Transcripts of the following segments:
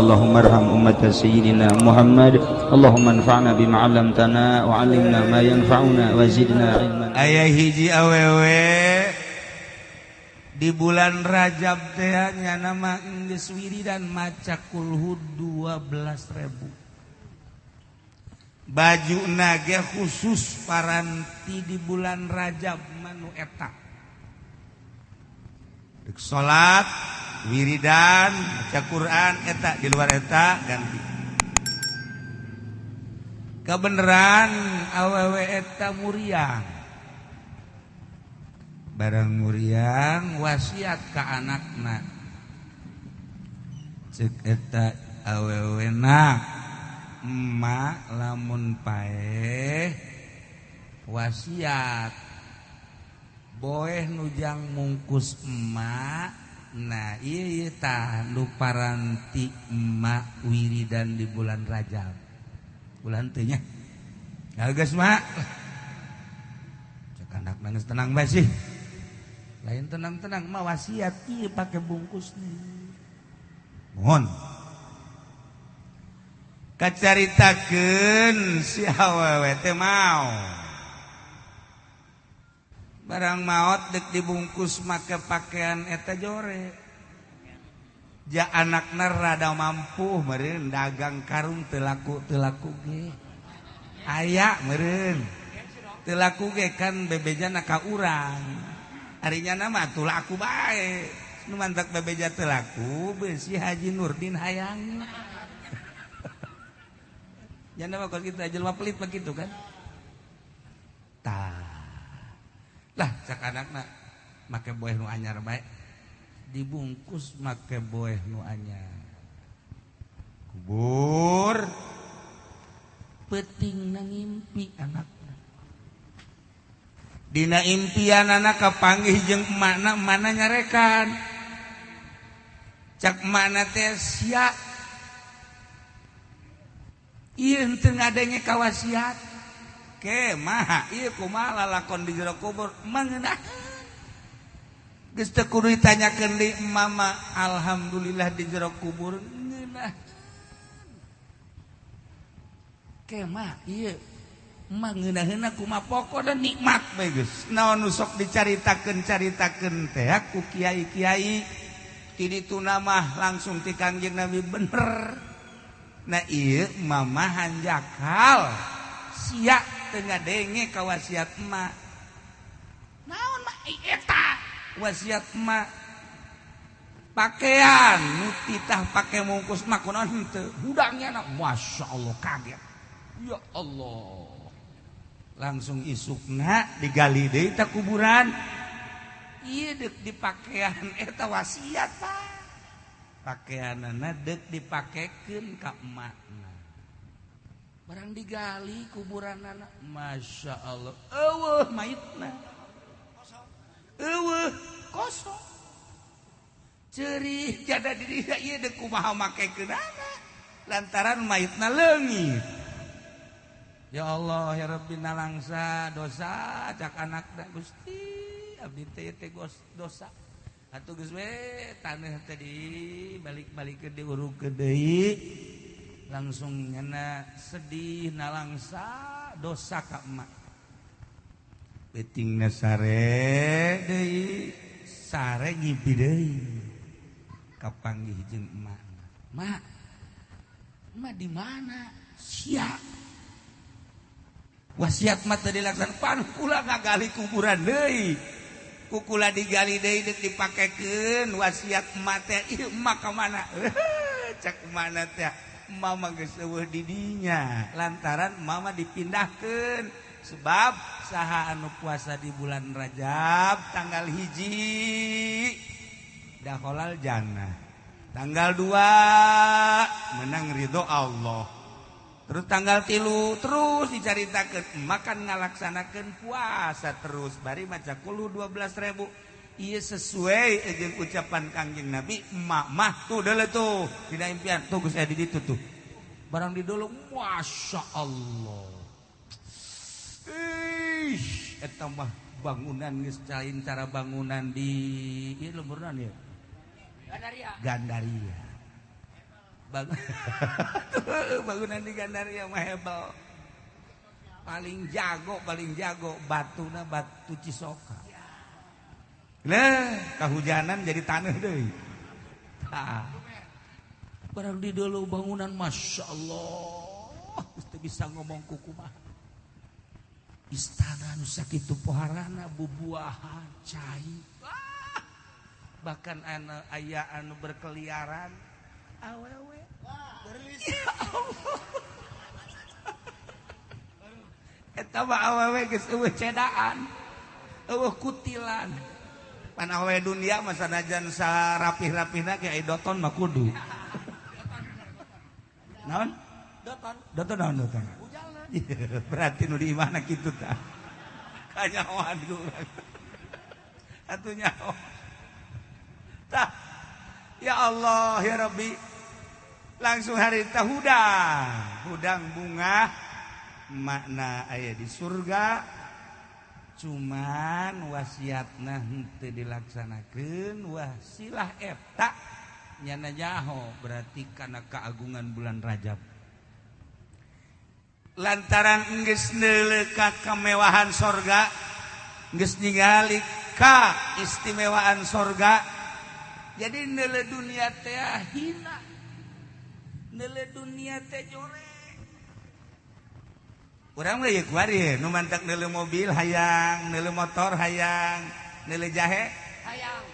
Allahumma arham ummata sayyidina Muhammad. Allahumma anfa'na bima 'allamtana wa 'allimna ma yanfa'una wa zidna ilman. Aya hiji awewe di bulan Rajab teh nya nama geus wiridan maca kulhu 12.000. Baju nage khusus paranti di bulan Rajab manu eta. Dek salat, wiridan, maca Quran eta, di luar eta ganti. Kebeneran awewe eta muriang. Barang muriang wasiat ka anakna. Cek eta awewe na, emak lamun paeh wasiat boeh nujang mungkus emak. Nah iya iya tah nu paranti emak wiridan di bulan Rajab bulan teh nya. Ya geus mak, cek anak nangis tenang bae sih, lain tenang-tenang mah wasiat ieu pake bungkus nih. Mohon kacaritakeun si awewe teh mau barang maot dek dibungkus make pakaian eta jore. Ja anakna rada mampu meureun dagang karung teu laku, teu laku ge aya meureun teu laku ge kan bebejana ka urang. Ari nyana mah atuh laku bae, nu mantak bebeja teu laku beusi Haji Nurdin hayang. Jangan apa kalau kita jelma pelit begitu kan? Tah. Lah cak anakna make boeh nu anyar bae. Dibungkus make boeh nu anyar. Kubur. Peuting na ngimpi anakna. Dina impian anak kapanggih jeung emakna, emakna nyarekan. Cak emakna teh sia. Ieu henteu ngadenge ka wasiat. Ke maha ieu kumaha lalakon di jero kubur mangeunah. Geus teu kudu ditanyakeun deui mama, alhamdulillah di jero kubur ngeunah. Ke mah ieu mah ngeunaheunna kumaha pokona nikmat bae geus. Naon nu sok dicaritakeun-caritakeun teh ku kiai-kiai ti dituna mah langsung ti Kangjeng Nabi bener. Nah ieu mama hanjakal sia teu ngadenge ka wasiat emak. Naon mah eta wasiat emak? Pakaian nu titah pake mungkus mah kunaon henteu. Hudangnya na Masya Allah kaget. Ya Allah. Langsung isukna digali deui ta kuburan. Ieu deuk dipakaian eta wasiat Pak. Pakaianana deuk dipakekeun ka emakna. Barang digali kuburanana, Masya Allah, eueuh maitna. Eueuh kosong. Ceurih jada di dieu ieu deuk kumaha makekeunana lantaran maitna leungit. Ya Allah ya Rabbi nalangsa dosa cak anakna Gusti abdi teh teh dosa. Atuh geus we taneuh teh di balik-balikeun diurugkeun deui langsung nyana sedih nalangsa dosa ka emak. Peutingna sare deui sare ngimpi deui kapanggih jeung emak. Mak, emak di mana? Sia. Wasiat mah teu dilaksanakan pan kula ngagali kuburan deui. Kukula digali deui deuk dipakekeun wasiat emak teh ieu emak ka mana? Cak mana teh emak mah geus eueuh di dinya lantaran emak mah dipindahkeun sebab saha anu puasa di bulan Rajab tanggal 1 dakhalal jannah, tanggal 2 menang ridho Allah, terus tanggal 3 terus dicaritakeun makan ngalaksanakeun puasa terus bari maca kulu 12.000. Ieu sesuai jeung ucapan Kangjeng Nabi emak mah tuh deuleu tuh dina impian tuh geus aya di ditu tuh barang didolong Masya Allah. Ih eta mah bangunan geus lain cara bangunan di ieu lemburna ya Gandaria. Gandaria. Bangunan di Gandaria mah hebel. Paling jago batuna batu Cisoka. Lah, kahujanan jadi tanah deui. Tah. Barang di dulu bangunan Masya Allah, geus teu bisa ngomong kukumaha. Istana nu sakitu poharana bubuahan cai. Wah. Bahkan anu aya anu berkeliaran awewe. Ya Allah. Eta mah awewe geus eueuh cedaan, eueuh kutilan. Pan awewe dunia mah sanajan sarapih-rapihna ge aya doton mah kudu. Naon? Doton. Doton naon doton? Berarti nu di imahna kitu tah. Kanyahoan ku urang. Atuh nyaho. Tah. Ya Allah ya Rabbi. Langsung harita hudang, hudang bunga makna aya di surga, cuman wasiatna henteu dilaksanakeun wasilah eta nyana nyaho berarti kana keagungan bulan Rajab. Lantaran geus neuleuh ka kemewahan sorga, geus ningali ka istimewaan sorga, jadi neuleuh dunia teh hina. Neuleuh dunia teh jore. Urang mah ieu kuari nu mantak neuleuh mobil hayang, neuleuh motor hayang, neuleuh jahe hayang.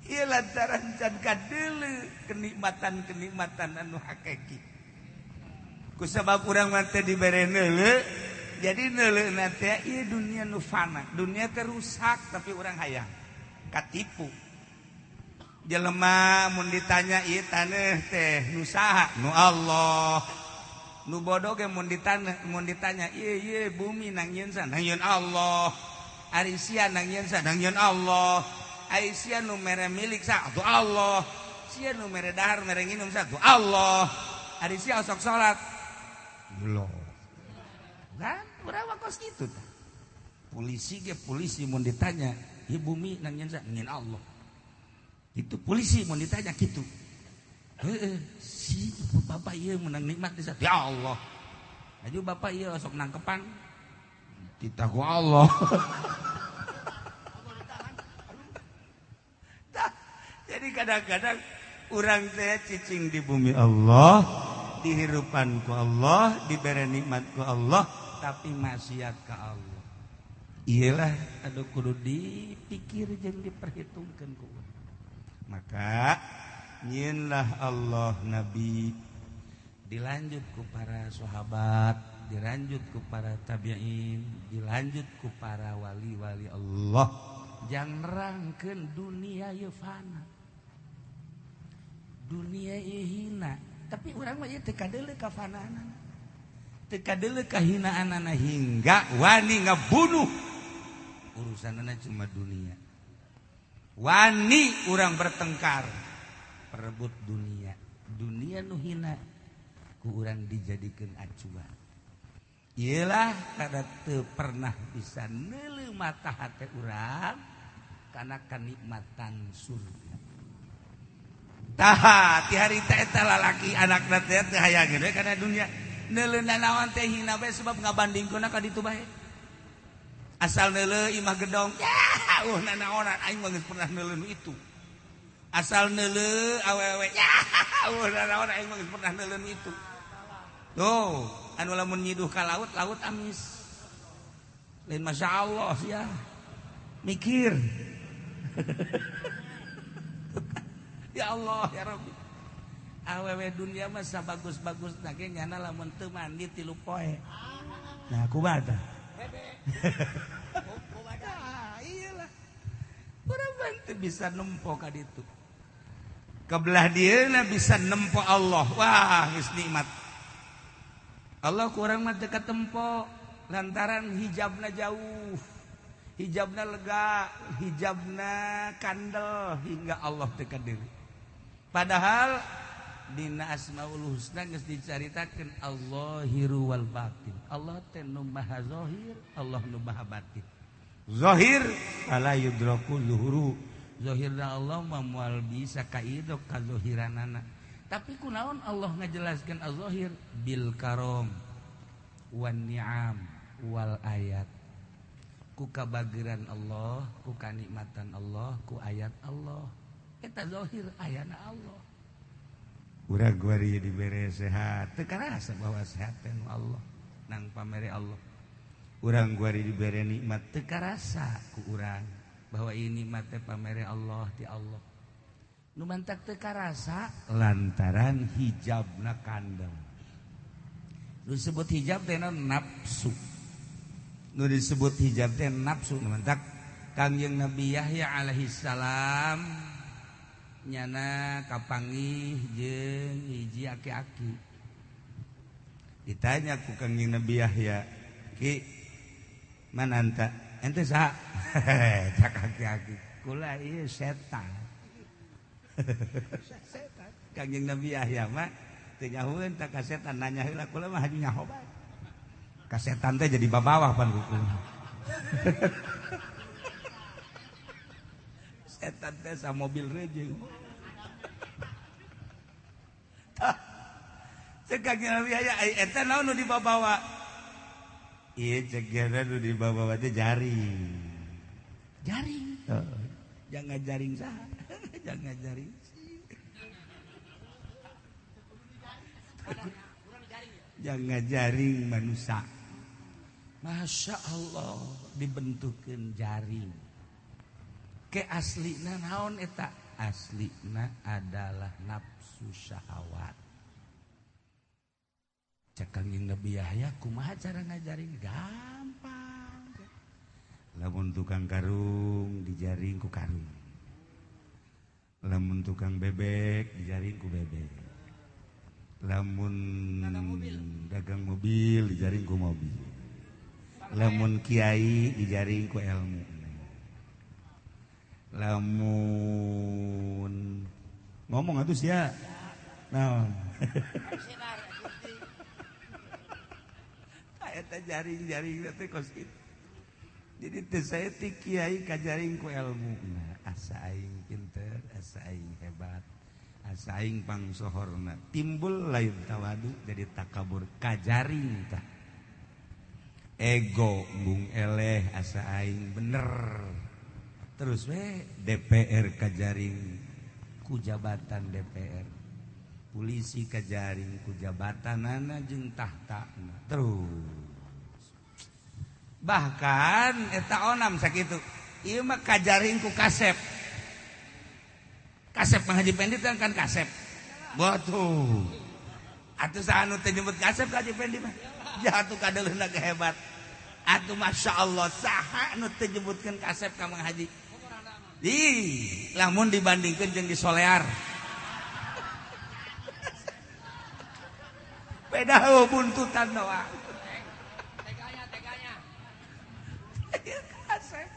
Ieu lantaran can kadeuleuh kenikmatan-kenikmatan anu hakiki. Kusabab urang mah teh dibere neuleuh, jadi neuleuhna teh ieu dunia nu fana, dunia teh rusak tapi urang hayang. Katipu. Jelema mun ditanya ieu taneuh teh nu saha? Nu Allah. Nu bodoh ge mun ditanya ieu ieu bumi nang yeun sa? Nang yeun Allah. Ari sia nang yeun sa? Nang yeun Allah. Ari sia nu mere milik sa? Atuh Allah. Sia nu mere dahar mere nginum sa? Atuh Allah. Ari sia osok salat? Allah. Kan urang mah kos kitu tah. Polisi ge polisi mun ditanya ieu bumi nang yeun sa? Nang yeun Allah. Itu polisi mau ditanya gitu. Heeh, si bapak ieu menang nikmat di ya Allah. Aju bapak ieu sok nangkepan. Titah ku Allah. Tah, jadi kadang-kadang urang teh cicing di bumi Allah, dihirupan ku Allah, dibere nikmat ku Allah, tapi maksiat ka Allah. Iyalah aduh kudu dipikir jeung diperhitungkeun ku urang. Maka nyinlah Allah Nabi dilanjut ku para sahabat, dilanjut ku para tabi'in, dilanjut ku para wali-wali Allah. Jangan nerangkeun dunia ieu fana. Dunia ieu hina, tapi urang mah ieu teu kadeuleuh ka fanaanana. Teu kadeuleuh ka hinaanana hingga wani ngabunuh. Urusanana cuma dunia. Wani urang bertengkar perebut dunia, dunia nu hina ku urang dijadikeun acuan. Iyalah kada teu pernah bisa neuleuh mata hate urang kana kenikmatan surga. Tah ti harita eta lalaki anakna teh teu hayang we kana dunia. Neuleuh nanaon teh hina bae sebab ngabandingkeunna ka ditu bae. Asal neuleuh imah gedong, ya nanaonan aing mah geus pernah neuleuh nu itu. Asal neuleuh awewe, ya nanaonan aing mah geus pernah neuleuh nu itu. Tuh, anu lamun nyiduh ka laut, laut amis. Lain Masya Allah ya. Mikir. Ya Allah ya Rabbi. Awewe dunia mah sabagus-bagus ge nyana lamun teu mandi 3 poe. Nah, kumaha tah? Iyalah. Urang teu bisa nempo ka ditu. Kebelah dieuna bisa nempo Allah. Wah, geus nikmat. Allah kurang mah teu katempo lantaran hijabna jauh. Hijabna lega, hijabna kandel hingga Allah teu kadiri. Padahal dina Asmaul Husna geus dicaritakeun Allahiru wal batin. Allah teh nu maha zahir, Allah nu maha batin. Zahir fala yudraku zuhuru, Zahirna Allah mah moal bisa kaidok ka zahiranana. Tapi kunaon Allah ngajelaskeun az-zahir bil karom wan ni'am wal ayat. Ku kabageran Allah, ku kanikmatan Allah, ku ayat Allah. Eta zahir ayana Allah. Urang guari dibere sehat, teu karasa bahwa sehat teh nu Allah, nang pamere Allah. Urang guari dibere nikmat teu karasa ku urang bahwa ini nikmat teh pamere Allah ti Allah. Nu mantak teu karasa lantaran hijabna kandang. Nu disebut hijab teh nafsu. Nu disebut hijab teh nafsu. Nu mantak Kangjeng Nabi Yahya alaihi salam nyana kapanggih jeung hiji aki-aki. Ditanya ku Kangjeng Nabi Yahya, "Ki, mana anta? Ente saha?" Cak aki-aki, "Kula ieu setan." Setan. Kangjeng Nabi Yahya mah teu nyahueun ta ka setan, nanya heula kula mah haju nyaho bae. Ka setan teh jadi babawah pan kukuna. Setan teh sa mobil rejeung. Tah. Cek Kangjeng Nabi Yahya, eta naon nu dibabawa? Ieu cek nu dibabawa teh jaring. Jaring. Heeh. Jangan jaring saha. Jangan jaring. Jangan jaring manusia. Masya Allah dibentukin jaring. Ke aslina naon eta? Aslina adalah nafsu syahwat. Cek Kangjeng Nabi Yahya kumaha cara ngajaring? Gampang. Lamun tukang karung dijaring ku karung. Lamun tukang bebek dijaring ku bebek. Lamun dagang mobil dijaring ku mobil. Lamun kiai dijaring ku ilmu. Lamun ngomong atuh sia. Naon? Eta jaring-jaring teh kos kitu. Jadi teu saeutik kiai kajaring ku ilmu. Nah, asa aing pinter, asa aing hebat, asa aing pangsohorna. Timbul lain tawadu jadi takabur kajaring tah. Ego bung eleh asa aing bener. Terus we DPR kajaring ku jabatan DPR. Polisi kajaring ku jabatanana jeung tahtana. Terus bahkan eta onam sakitu. Ieu mah kajaring ku kasep. Kasep Mang Haji Pendi teh kan kasep. Batuh. Atuh saha nu teu nyebut kasep ka Haji Pendi mah. Jatuh kadeuleuna ge hebat. Atuh Masya Allah saha nu teu nyebutkeun kasep ka Mang Haji. Ih, lamun dibandingkeun jeung di Solear. Beda buntutan doang. Teganya, teganya. Kasep.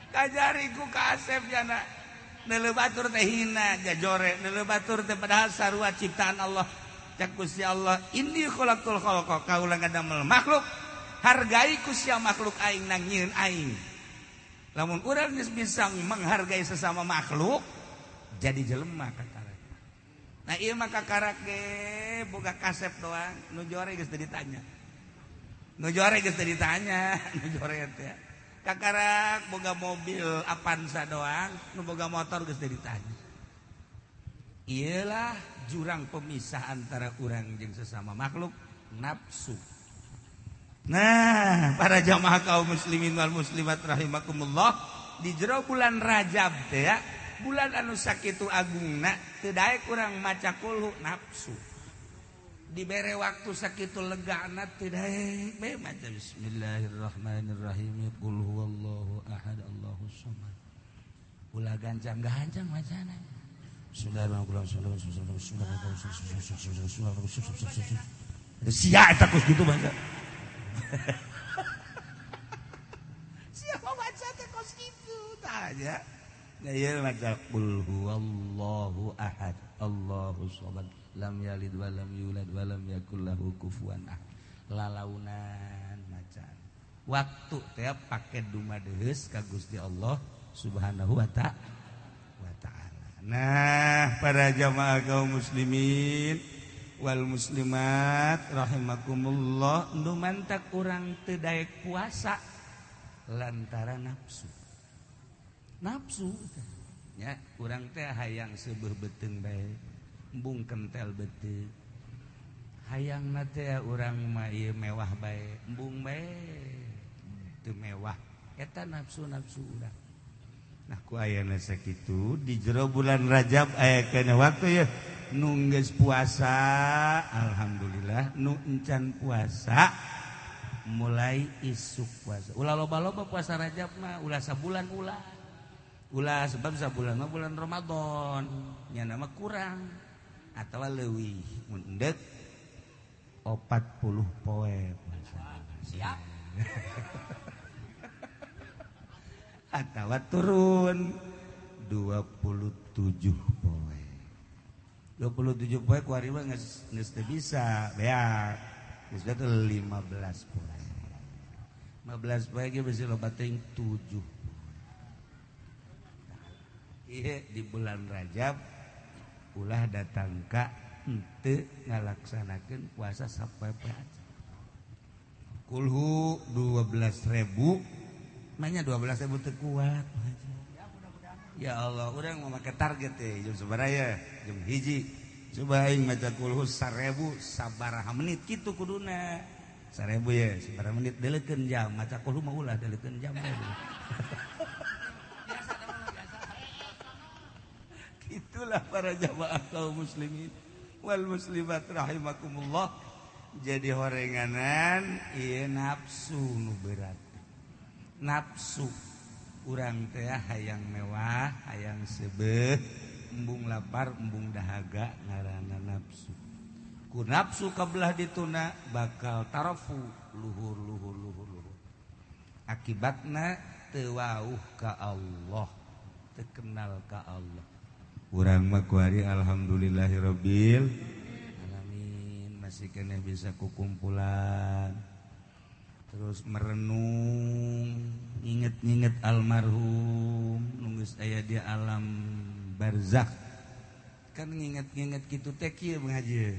Kajariku kasep jana. Neuleuh batur teh hina jajore, neuleuh batur teh padahal sarua ciptaan Allah. Cak Gusti Allah, inni khalaqtul khalqa, kaula ngadamel makhluk. Hargai ku sia makhluk aing nang nyieun aing. Lamun urang geus bisa menghargai sesama makhluk, jadi jelema kakara. Nah ieu mah kakara ge boga kasep doang, nu jore geus teu ditanya. Nu jore geus teu ditanya, nu jore teh. Kakarak boga mobil Avanza doang, nu boga motor geus teu ditanya. Iyalah jurang pemisah antara urang jeung sesama makhluk, nafsu. Nah, para jamaah kaum muslimin wal muslimat rahimakumullah, di jero bulan Rajab teh ya, bulan anu sakitu agungna teu daek urang maca kulhu nafsu. Dibere waktu sakitu legana teu daek bae maca bismillahirrahmanirrahim qul huwallahu ahad Allahus samad. Ulah gancang-gancang macana. Bismillahirrahmanirrahim. Sia eta kos kitu baca. Siapa baca teh kos kitu tah nya. Nah ieu maca qul huwallahu ahad Allahus samad lam yalid wa lam yulad wa lam yakul lahu kufuwan ahad. Lalaunan maca. Waktu teh pake dumadeheus ka Gusti Allah Subhanahu wa ta'ala. Nah, para jamaah kaum muslimin wal muslimat rahimakumullah, nu mantak urang teu daek puasa lantaran nafsu. Nafsu nya urang teh hayang seubeuh beuteung bae, embung kentel beuteung. Hayangna teh urang mah ieu mewah bae, embung bae teu mewah. Eta nafsu-nafsu urang. Nah ku ayana sakitu di jero bulan Rajab aya kana waktu ya nu geus puasa alhamdulillah, nu encan puasa mulai isuk puasa. Ulah loba-loba puasa Rajab mah, ulah sabulan ulah. Ulah sebab sabulan mah bulan Ramadan, nya mah kurang atawa leuwih mun endek 40 poe puasa. Siap. Atawa turun 27 poe. 27 poe ku ari mah geus teu bisa beak. Geus teh 15 poe. 15 poe ge bisi loba teuing 7 poe. Ieu di bulan Rajab ulah datang ka henteu ngalaksanakeun puasa sapoe-poe aja. Kulhu 12.000. Nanya 12.000 teu kuat. Ya Allah, urang mau make target teh jam sabaraha ya? Jam 1. Coba aing maca kulhu 1000 sabaraha menit kitu kuduna. 1000 ya, sabaraha menit deulekeun jam, maca kulhu mah ulah deulekeun jam. Itulah para jamaah kaum muslimin wal muslimat rahimakumullah. Jadi horenganan ieu nafsu nu berat. Nafsu urang teh hayang mewah, hayang seubeuh, embung lapar, embung dahaga ngaranna nafsu. Ku nafsu kabelah dituna bakal tarafu luhur luhur luhur luhur. Akibatna teu wauh ka Allah, teu kenal ka Allah. Urang mah kuari alhamdulillahirabbil alamin masih keneh bisa kukumpulan. Terus merenung, nginget-nginget almarhum nunggus aya di alam barzakh. Kan nginget-nginget kitu teh kieu mengaji.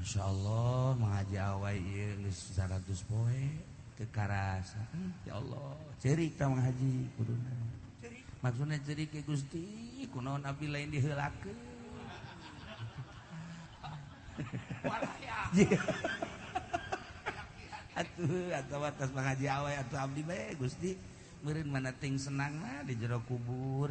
Masyaallah mengaji awai ieu geus 100 poe teu karasa. Ya Allah, ceurik tah mengaji kuduna. Ceurik. Maksudna ceurik ke Gusti, kunaon abdi lain diheulakeun. Walaya. Atuh atawa atas mengaji awai atuh abdi bae Gusti meureun mana ting senangna di jero kubur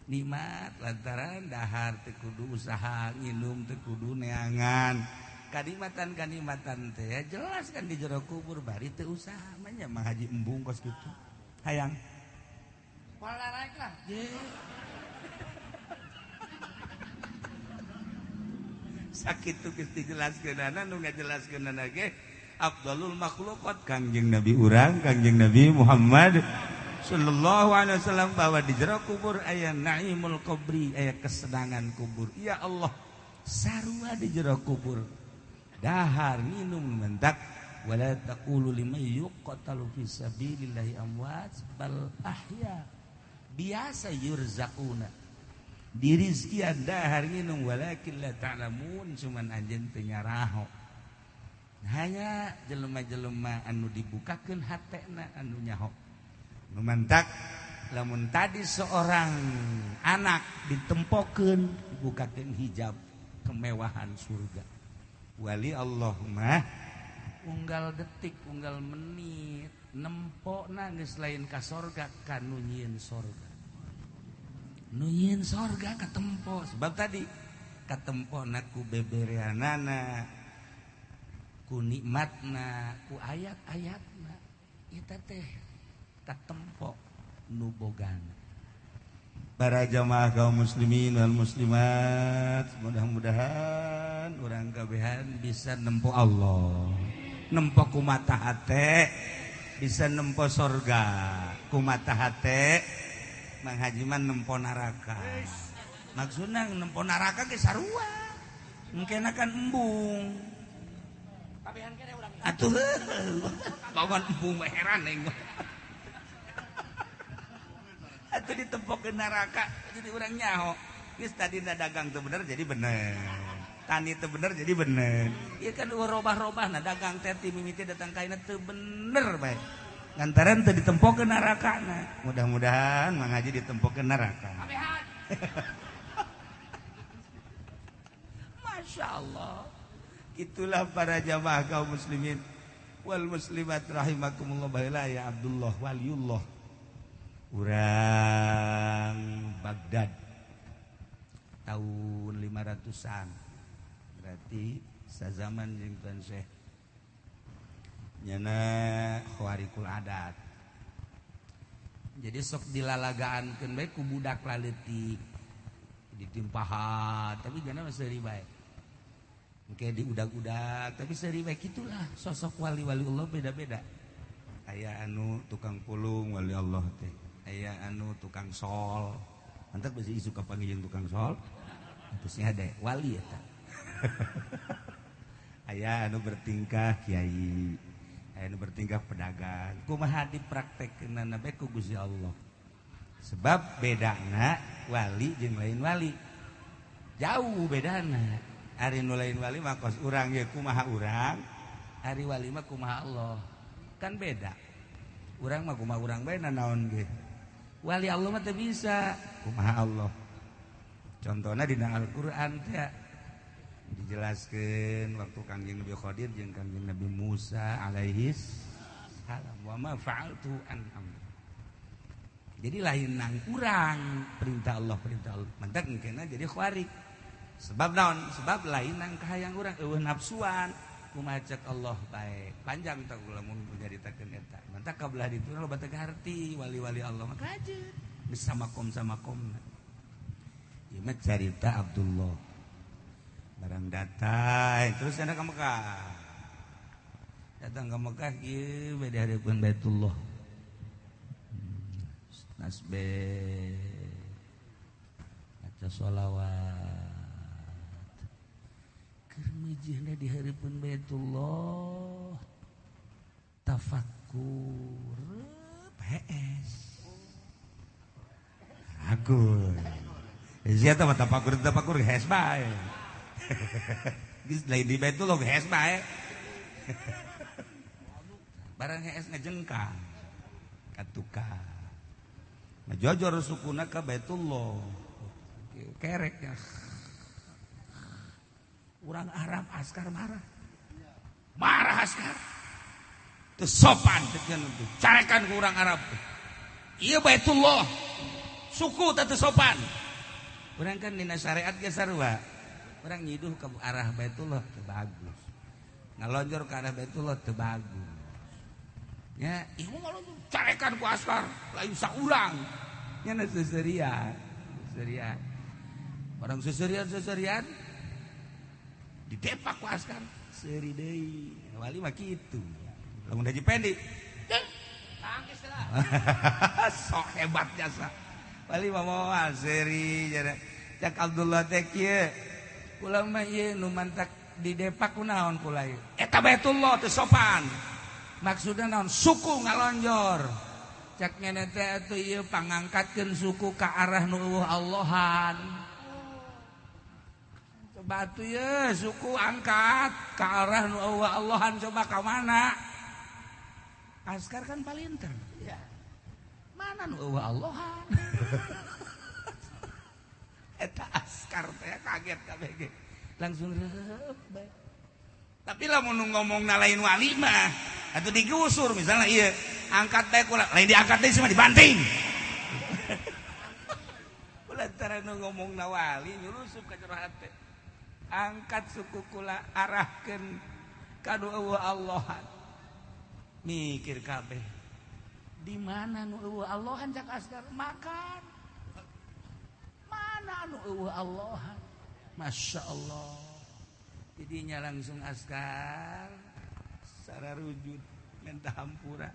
nikmat lantaran dahar teu kudu usaha nginum teu kudu neangan kanikmatan-kanikmatan teh jelas kan di jero kubur bari teu usaha mah nya Mang Haji embung kos kitu hayang walaraek lah. Sakitu geus dijelaskeunana nu ngajelaskeunana ge afdalul makhluqat Kangjeng Nabi urang Kangjeng Nabi Muhammad sallallahu alaihi wasallam bahwa di jero kubur aya naimul qabri, aya kesenangan kubur. Ya Allah, sarua di jero kubur dahar minum mentak wala taqulu liman yuqtalu fi sabilillahi amwat bal ahya biasa yurzaquna dirizkian dahar minum walakin la ta'lamun, cuman anjeun teu nyaraho. Hanya jelema-jelema anu dibukakeun hatena anu nyaho. Nu mantak lamun tadi seorang anak ditempokeun dibukakeun hijab kemewahan surga. Wali Allah mah unggal detik unggal menit nempokna geus lain ka sorga ka nu nyieun sorga. Nu nyieun sorga katempo sebab tadi katempona ku bebereanana, ku nikmatna, ku ayat-ayatna eta teh katempo nu bogana. Para jamaah kaum muslimin wal muslimat, mudah-mudahan urang kabehan bisa nempo Allah, nempo ku mata hate, bisa nempo sorga ku mata hate. Mang Haji mah nempo neraka. Maksudna nempo neraka ge sarua, mungkin akan embung. Atuh, bawan embung mah heran aing. Atuh ditempok ke neraka jadi urang nyaho. Geus tadina dagang teu bener jadi bener. Tani teu bener jadi bener. Ieu kan robah-robah nah dagang teh ti mimiti datang ka ayeuna teu bener bae. Lantaran teu ditempokeun nerakana. Mudah-mudahan Mang Haji ditempokeun neraka. Masya Allah. Itulah para jamaah kaum muslimin wal muslimat rahimakumullah. Baheula ya Abdullah waliullah urang Baghdad tahun 500-an, berarti sazaman jeung Tuan Syekh nyana khawarikul adat. Jadi sok dilalagaankeun bae ku budak laleutik ditimpahan, tapi jana mah seuri bae. Engke diudag-udag tapi seuri bae. Kitulah sosok wali-wali Allah beda-beda. Aya anu tukang pulung wali Allah teh, aya anu tukang sol. Mantap besi isu kapanggih jeung tukang sol. Terusnya ada wali eta. Aya anu bertingkah kiai, aya anu bertingkah pedagang. Kumaha dipraktekkeunana bae ku Gusti Allah. Sebab bedana wali jeung lain wali. Jauh bedana. Ari nu lain wali mah kos urang ye kumaha urang, ari wali mah kumaha Allah. Kan beda. Urang mah kumaha urang bae nanaon ge. Wali Allah mah teu bisa kumaha Allah. Contohna dina Al-Qur'an teh dijelaskeun waktu Kangjeng Nabi Khadir jeung Kangjeng Nabi Musa alaihis salam, wa ma fa'altu an amri. Jadi lain nang urang perintah Allah, perintah Allah. Mantak engkena jadi khawarij. Sebab naon? Sebab lain nang kahayang urang eueuh nafsuan. Kumaha cek Allah bae. Panjang tah lamun nyaritakeun eta. Mantak kabelah ditu loba teu harti wali-wali Allah mah kajeun. Geus samakom-samakomna. Ieu mah carita Abdullah. Barang datang terus anda ke Mekah. Datang ke Mekah ieu bae di hareupeun Baitullah. Nasbe maca sholawat. Keur meujeuhna di hareupeun Baitullah. Tafakkur PS. Ragu. Sia teh mah tafakur tafakur hees bae. Geus lain di Baitullah hees bae. Barang hees ngejengkang ka tukang. Ngajojor sukuna ka Baitullah. Kerek ya. Urang Arab askar marah. Marah askar. Teu sopan teu carekan ku urang Arab. Ieu Baitullah. Suku teh teu sopan. Urang kan dina syariat ge sarua. Urang nyiduh ke arah Baitullah teu bagus. Ngalonjor ke arah Baitullah teu bagus. Ya, ieu ngalonjor carekan ku askar, lain saurang. Nya seuserian. Seuserian. Orang seuserian-seuserian didepak ku askar, seuri deui. Wali mah kitu. Lamun Haji Pendi, tangkis lah. Sok hebat jasa. Wali mah moal seuri jana. Cak Abdullah teh kieu. Kula mah ieu nu mantak didepak ku naon kula ieu? Eta Baitullah teu sopan. Maksudna naon? Suku ngalonjor. Cak ngene teh atuh ieu pangangkatkeun suku ka arah nu eueuh Allahan. Coba atuh ye suku angkat ka arah nu eueuh Allahan coba ka mana? Askar kan palinter. Ya. Mana nu eueuh Allahan? Eta askar teh kaget kabeh ge. Langsung reup bae. Tapi lamun nu ngomongna lain wali mah atuh digusur misalnya ieu angkat teh kula lain diangkat teh mah dibanting. Lantaran nu ngomongna wali nyulusup ka jero hate. Angkat suku kula arahkeun ka nu eueuh Allahan. Mikir kabeh. Di mana nu eueuh Allahan cak askar makan. Mana nu eueuh Allahan? Masya Allah. Jadinya langsung askar secara rujud minta hampura.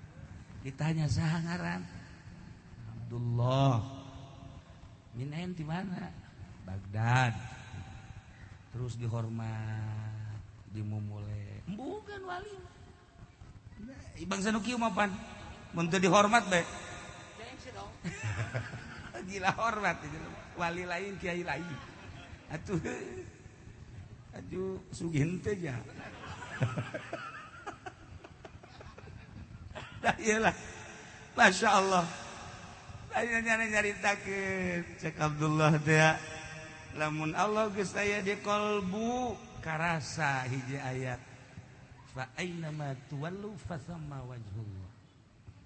Ditanya saha ngaran? Abdullah. Minain di mana? Baghdad. Terus dihormat, dimumule. Bukan wali. Nah, bangsa nu kieu mah pan. Mun teu dihormat bae. Gengsi dong. Gila hormat wali lain kiai lain. Atuh aju sugih henteu ja. Dah iyalah. Masya Allah. Aya nyaritakeun cek Abdullah teh lamun Allah geus aya di qalbu karasa hiji ayat fa aina ma tuwallu fa thamma wajhullah.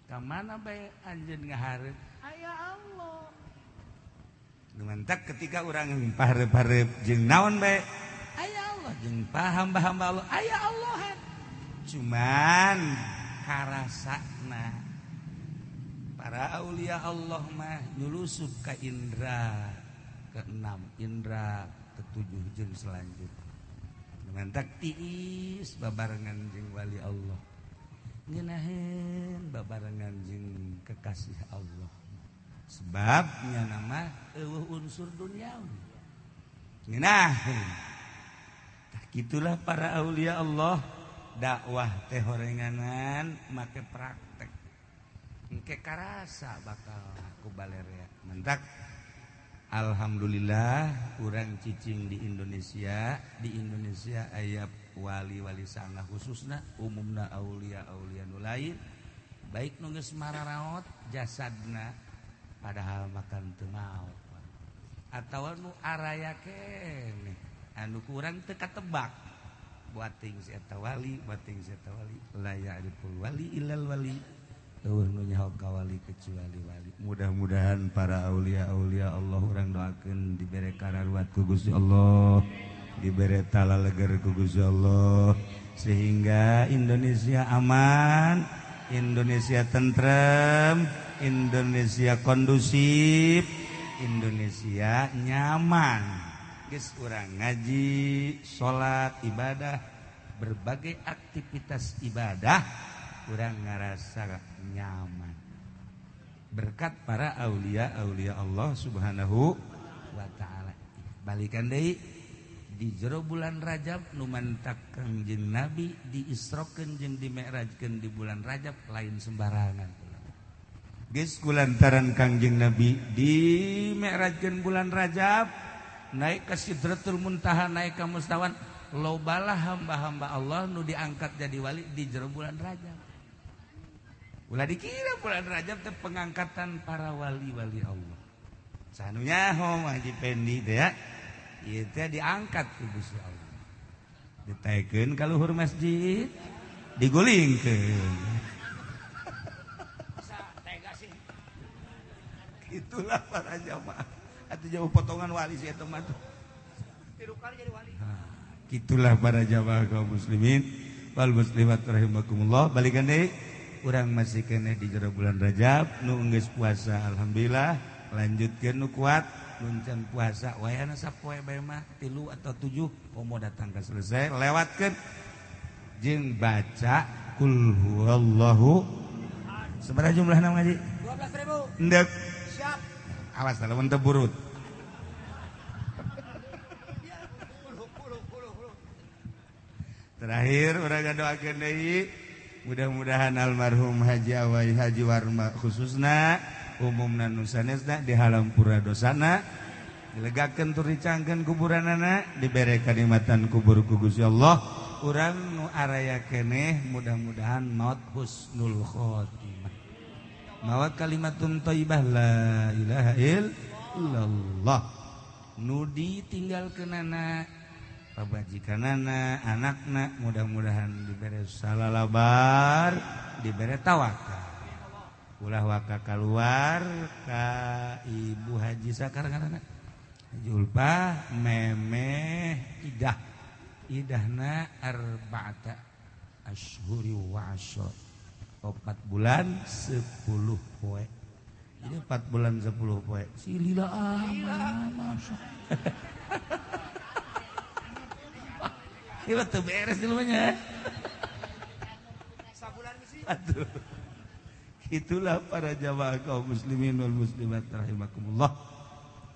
Ka mana bae anjeun ngahareup aya Allah. Lumantak ketika urang pahareup-hareup jeung naon bae aya Allah jeung paham-paham Allah aya Allah. Cuman karasana para aulia Allah mah nyulusup ka indra keenam, indra ketujuh jeung selanjutnya. Mantak tiis babarengan jeung wali Allah. Ngeunaheun babarengan jeung kekasih Allah. Sebabnya nama eueuh unsur duniawi. Ngeunaheun. Tah kitulah para aulia Allah dakwah teh horenganan make praktek. Engke karasa bakal ku balerea. Mentak alhamdulillah urang cicing di Indonesia, di Indonesia aya wali-wali sangga khususna umumna aulia-aulia nu lain baik nu geus mararaot jasadna padahal makan teu maot atawa nu araya keneh anu kurang teu katebak buating si eta wali buating si eta wali la ya'riful wali illal wali eueuh nu nyaho ka wali kecuali wali. Mudah-mudahan para aulia-aulia Allah urang doakeun dibere kararuat ku Gusti Allah, dibere talaleger ku Gusti Allah sehingga Indonesia aman, Indonesia tentrem, Indonesia kondusif, Indonesia nyaman. Geus urang ngaji, salat, ibadah, berbagai aktivitas ibadah urang ngarasa nyaman berkat para aulia-aulia Allah Subhanahu wa ta'ala. Balikan deui di jero bulan Rajab nu mantak Kangjeng Nabi diisrokeun jeung dimi'rajkeun di bulan Rajab lain sembarangan. Geus kulantaran Kangjeng Nabi dimi'rajkeun bulan Rajab naik ke Sidratul Muntaha naik ke Mustawan lobalah hamba-hamba Allah nu diangkat jadi wali di jero bulan Rajab. Ulah dikira bulan Rajab teh pengangkatan para wali-wali Allah. Sanunya ho Haji Pendi teh ya. Ieu teh diangkat ku Gusti Allah. Ditaekeun ka luhur masjid, digulingkeun. Tega sih. Itulah para jamaah. Atuh jauh potongan wali si eta mah tuh. Tilu kali jadi wali. Itulah para jamaah kaum muslimin wal muslimat rahimakumullah. Balikan deui urang masih keneh di jero bulan Rajab nu geus puasa alhamdulillah lanjutkeun nu kuat nu can puasa wayana sapoe bae mah 3 atau 7 komo datang ka selesai lewatkeun jeung baca kul huwallahu. Sabaraha jumlahna ngaji? 12.000. Endek. Siap. Awas lamun teu burut. Terakhir urang ngadoakeun deui mudah-mudahan almarhum Haji Awai Haji Warma khususna umumna nu sanesna di halampura dosana dilegakeun tur dicangkeun kuburanana dibere kanikmatan kubur ku Gusti Allah. Urang nu araya keneh mudah-mudahan maut husnul khotimah, maut kalimatun thayyibah la ilaha illallah. Nu ditinggalkeunana pabajikanana anakna mudah-mudahan dibere salalabar, dibere tawakal. Ulah waka keluar ka Ibu Haji Sakar ngaranna Haji Ulpah memeh idah idahna arba'ata asyhuri wa asyra 4 bulan 10 poe. Jadi 4 bulan 10 poe si lila amat masya. Ieu teu beres jelema. Sabulan misi. Aduh. Itulah para jamaah kaum muslimin wal muslimat rahimakumullah.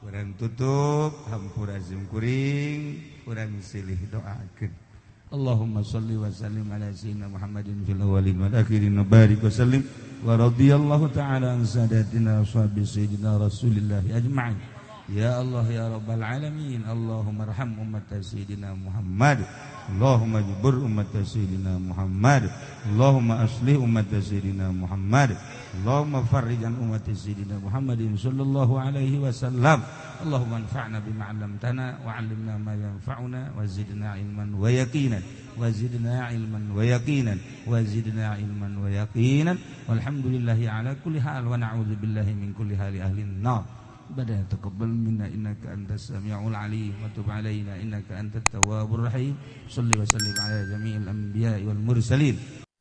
Urang tutup hampura sim kuring, urang silih doakeun. Allahumma salli wa sallim ala sayyidina Muhammadin fil awwalin wal akhirin wa barik wa sallim wa radhiyallahu ta'ala an sadatina ashabi sayyidina Rasulillah ajma'in. Ya Allah ya Rabbal alamin, Allahumma arham ummat sayyidina Muhammad, Allahumma jibur ummat sayyidina Muhammad, Allahumma aslih ummat sayyidina Muhammad, Allahumma farrij an ummat sayyidina Muhammadin sallallahu alaihi wasallam. Allahumma anfa'na bima 'allamtana wa 'allimna ma yanfa'una wa zidna ilman wa yaqinan wa zidna ilman wa yaqinan wa zidna ilman wa yaqinan. Walhamdulillahi ala kulli hal wa na'udzu billahi min kulli hali ahli an-nar. Bada taqabbal minna innaka antas samiul alim wa tub alaina innaka antat tawwabur rahim. Shalli wa sallim ala jami'il anbiya'i wal mursalin.